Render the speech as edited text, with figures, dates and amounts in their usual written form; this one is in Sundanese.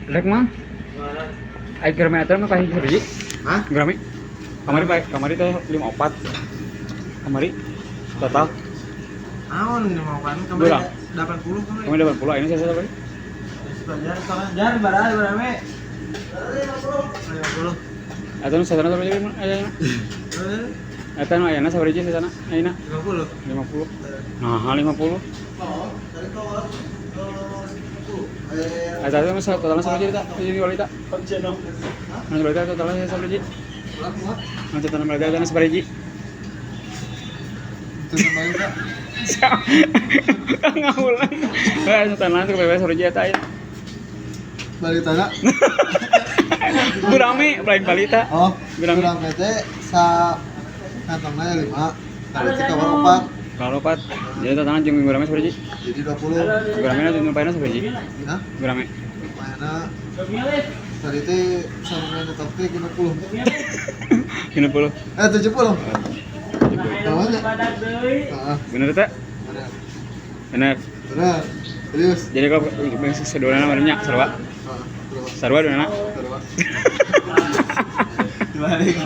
Rek mah. Ai gerame eta mah kahiji sabiji. Hah? Gerame. Kamari bae, kamari teh 54. Kamari total. Naon mau kan Berapa? kemarin 80 kemarin. Kamari 80, ayeuna saya sabaraha? Jar, jar berapa berapa? 50. Eta nu sasana sabaraha mah ayeuna? Eta nu ayeuna sabaraha sasana ayeuna? 50. 50. Nah, 50. Oh, tadi kau Eta teh mah totalna sabaraha eta? Jadi balita. Nu balita totalna sabaraha? Nu totalna balita eta sabaraha? Ngawulang. Eh, totalna teh bebas sabaraha eta aya. Balik tanah. Gurame lain balita. Oh, Gurame. gurame teh sa kantongna 5. Tadi teh kamar 4. Kalau 4, jadi totalna jeung gurame sabaraha? Jadi 20. Gurame na jeung paena sabaraha? Hah? Gurame. Mainna tadi teh sama tetap teh 60. 60. Eh 70. Namanya? Heeh, Bener teh? bener. Bener. Bener. Serius. Jadi kalau seduana namanya sarua. Heeh, berapa? Sarua duana. Berapa? Dibalik.